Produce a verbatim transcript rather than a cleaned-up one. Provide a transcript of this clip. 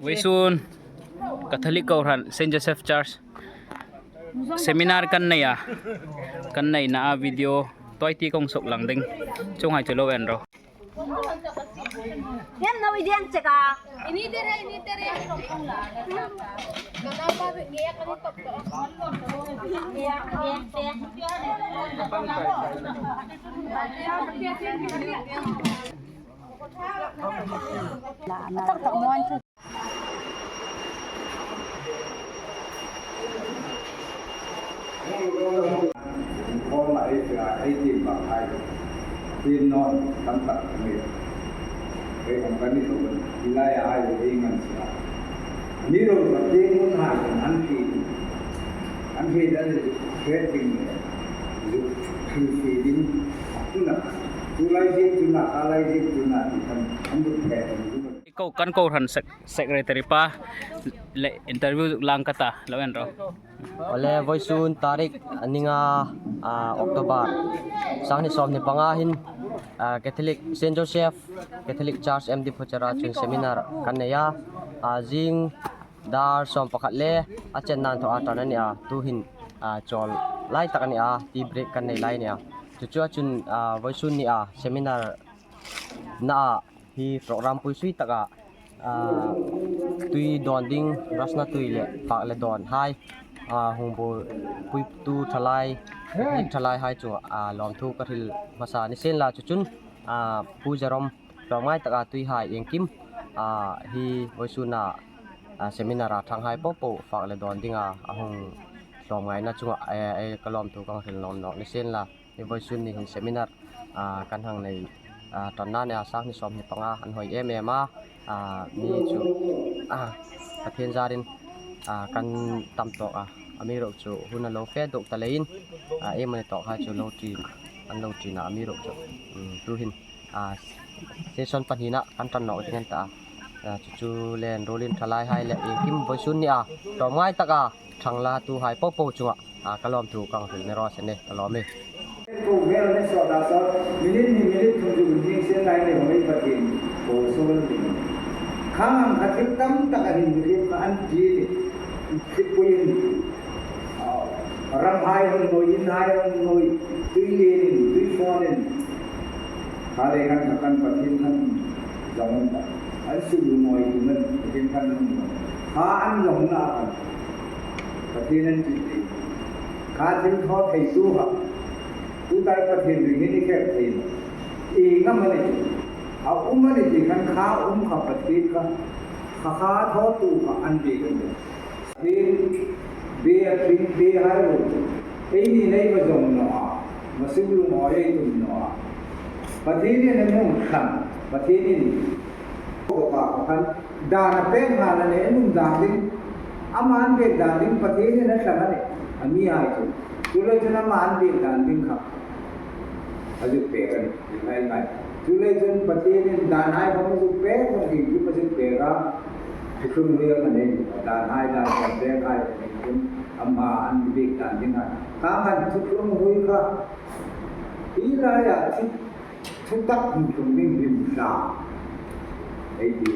Voisun Catholic Kohran Saint Joseph Church seminar kannei a, kannei na a video toi ti kongsok langding chung hai chelo enro. Yan na video ang cheka. Ini tere, ini tere. Kenapa ngeyak kali tok tok? Ngeyak, ngeyak, ngeyak. Tok tok mon. Koma ese a eighteen bang hai. Tin non tam tak ni. Kei kong kani kong ilai ai ingan sa. Ni ro sa tin mun hai kan an ki. An ki dan ni kret ding ni. Ju kri si ding. Tuna. Tulai si tuna, kalai si tuna. Kan an du kret ding. Ko kan Kohran sek-, secretary pa le interview lang kata lo enro. Ole voisun tarik aning a, ah, October sangni somni panga hin, ah, Catholic Saint Joseph Catholic Church M D Phuchara chun seminar kannei a, ah, jing dar som pakhat le achen nan tho atan ani a tu hin, ah, chol lai tak ani a tea break kannei lai ni a. Chuchu achun, ah, voisun ni a seminar na a hi program puisui tak a, ah, tui don ding rasna tui le pak le don hai, ah, hungbo pui tu thalai, thalai hai chu, ah, lom thu karhil masa ni sen la chuchun, ah, pu jarom lom ngai tak a tui hai engkim, ah, hi voisun a, ah, seminar a thang hai popo pak le don ding a, ahung lom ngai na chunga, eh, eh, kalom thu kangril non nok ni sen la. Ni voisun ni hin seminar, ah, kan hang nei, ah, ton na ne asang ni somni panga an hoi em em a, ah, ni chu, ah, Pathen jarin, ah, kan tam tok a, amirok chu hun alo pe dok ta lein, ah, em ani tok ha chu lo tin, an lo tin a amirok chu, um, tu hin, ah, session pan hin a kan ton nok ding an ta, ah, chuchu len rolin thalai hai le engkim voisun ni a, tom ngai tak a, thang la tu hai popo chunga, ah, kalom thu kangril ne ro sen ne kalom e. Ko vel ne so da so, minute ni minute thum ju ning sen lai ne hoi Pathen ko so ding. Khang ang khathil tam tak ahin minute ka an ji ni. Khit puin. Ah, ram hai hong noi, in hai hong noi, tui le ni, tui so ni. Kale kan kan Pathen kan jong ta. An su noi tu men Pathen kan noi. Ha an jong na kan. Pathen an ti. Kha thil tho thei su ha. Tu tai Pathen ring ni kher thei. E ngam ani. A um ani ti kan kha um kha Pathen ka. Kha kha tho tu kha an be kan. Pathen be a thing be hai lo. Eini nei ma jong no a. Ma su lu mo ei tum no a. Pathen ni ne mung khan. Pathen ni. Ko ka kan. Dan a pen ha la ne nung dan ding. Aman be dan ding Pathen ni na sa ne. Ami hai tu. Chule chuna aman be dan ding kha. Aju pe kan. Nai nai. Chule chun Pathen ni dan hai ko aju pe ko ki ki aju pe ka. Thum ri ka ne. Dan hai dan kan pe hai ko ki ama an be dan ding ha. Ka kan thum ri ka. Ila ya thum thum tak thum thum ding dim sa. Ei di.